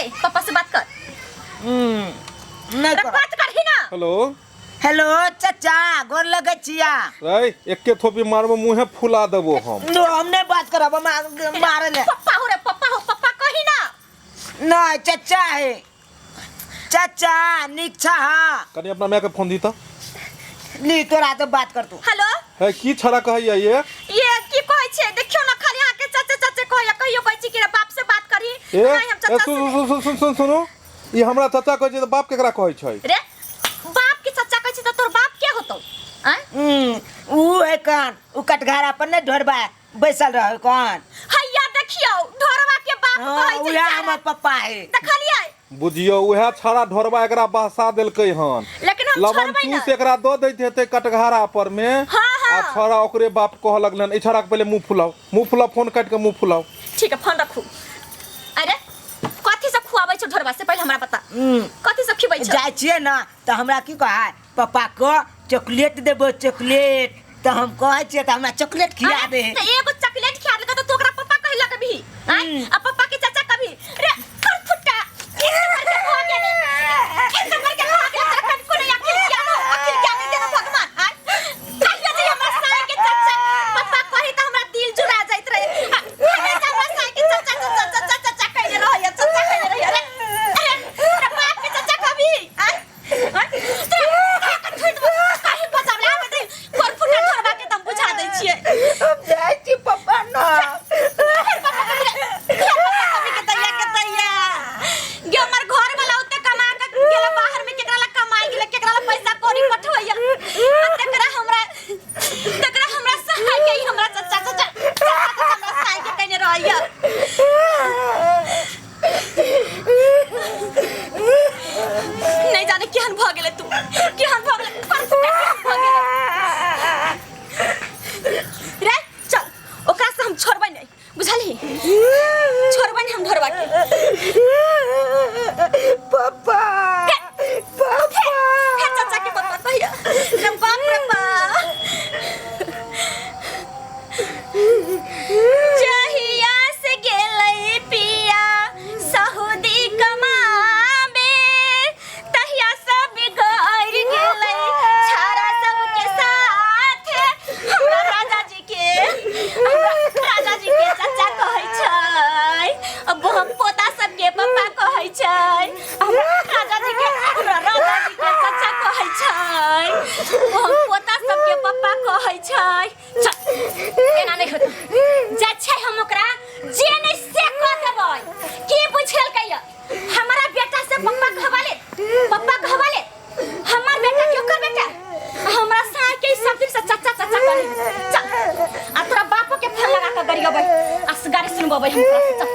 ले पापा से बात कर। नहीं अरे करब। बात करही ना। हेलो। हेलो चाचा, गोर लगै छिया। रे एके थोपी मारबो मुँहे फुला देबो हम। नो, हम नहीं बात करब, हम मारे ले। पप्पा हो रे, पप्पा हो, पप्पा कही ना। नहीं चाचा है, चाचा निक छा। हाँ कनी अपना माय के फोन दी त। ली तोरा तो बात कर तू। हेलो। है की छड़ा कहैया ये? ये की कहै छै देखियो ना, खाली अहाँ के चाचा चाचा कहैया, कहियो कहै छी कि रे बाप से बात करी। ए नहीं हम ए, चाचा सुन से सुन सुन सुन सुन सुनू, ई हमरा चाचा कहै छै त बाप केकरा कहै छै? रे बाप के चाचा कहै छै त तोर बाप के होतौ? आँय? ऊ है कान, ऊ कटघारा पर नहीं ढोरबा बैसल रहे कान। हैया देखियो ढोरबा के बाप हाँ, कहै छै उएह सारा। हमर पप्पा है। देखलियै? बुझियौ उएह छड़ा ढोरबा एकरा बहसा देलकै हन। लेकिन हम लवन छोड़बै ना। चूस एकरा दऽ दैत हेतै कटघारा पर में। हाँ, हाँ। आ छड़ा ओकरे बाप कहऽ लगलन, ई छड़ा के पहिले मुंह फुलाउ, मुंह फुलाउ, फोन काटि के मुंह फुलाउ। ठीक है फोन रखू। अरे कथी सब खुआबै छौ ढोरबा से पहिले हमरा बता। कथी सब खिबै छौ? जाइ छियै ना तऽ हमरा की कहै, पप्पा के चॉकलेट देबो चॉकलेट, तऽ हम कहै छियै तऽ हमरा चॉकलेट खिया दे। तऽ एगो चॉकलेट खिया देलकै तऽ तू ओकरा पप्पा कहै लगबही? आँय? आ पप्पा के चाचा कभी रे कर फुट्टा ई सब करके खा गेलै, ई सब करके खा गेलै, तोरा कनिको नहि अकिल ज्ञान हौ, अकिल ज्ञान नहि देने भगवान। आँय? कहियो जे हमरा साँय के चाचा पप्पा कही तऽ हमरा दिल जुड़ा जाइत रहे। आ, हमेशा हमरा साँय के चाचा चाचा चाचा चाचा कहने रहैया, चाचा कहने रहैया। रे अरे तोरा बाप के चाचा कभी? आँय? आँय? तोरा कहाँ के थुइ देबौ? कहीं बचावला आबै दे, कर फुट्टा धरबा के तऽ हम बुझा दै छियै। हम जाइ छी पप्पा ना। फेर पप्पा कभी रे, फेर पप्पा कभी के दैया के दैया। गे हमर घर वाला ओते कमा के गेला बाहर में, केकरा ला कमाई गेले, केकरा ला पैसा कौड़ी पठवैया। आ तेकरा हमरा सहाय के ई हमरा चाचा चाचा चाचा चाचा हमरा सहाय के कने रहैया। नहीं जाने केहन भऽ गेलै तू, केहन भऽ गेलै, पर फुटा केहन भऽ गेलै। रे चल, ओकरा से हम छोड़बै नहीं, बुझलही? छोड़बै नहीं हम ढोरबा के। पप्पा पप्पा हे चाचा के पप्पा कहिया रे बाप रे बाप। जहिया से गेलै पिया सऊदी कमाबे, तहिया सब बिगड़ गेलै छाड़ा सबके साथ। हमरा राजा जी के, हमरा राजा जी के चाचा कहै छै, अब हम पोता सबके पप्पा कहै छै। हमरा राजा जी के, हमरा राजा जी के चाचा कहै छै, हम पोता सबके पप्पा कहै छै। चल, एना नहि होतौ। जाइ छै हम ओकरा जे नहि से कऽ देबै। की बुझलकै य? हमारा बेटा से पप्पा कहवा ले, पप्पा कहवा ले। हमर बेटा के ओकर बेटा, हमरा साँय के सब दिन से चाचा चाचा करे। चल, आ तोरा बापो के फोन लगा के गरियबै आ गाड़ी सुनबबै हम तोरा से। चल।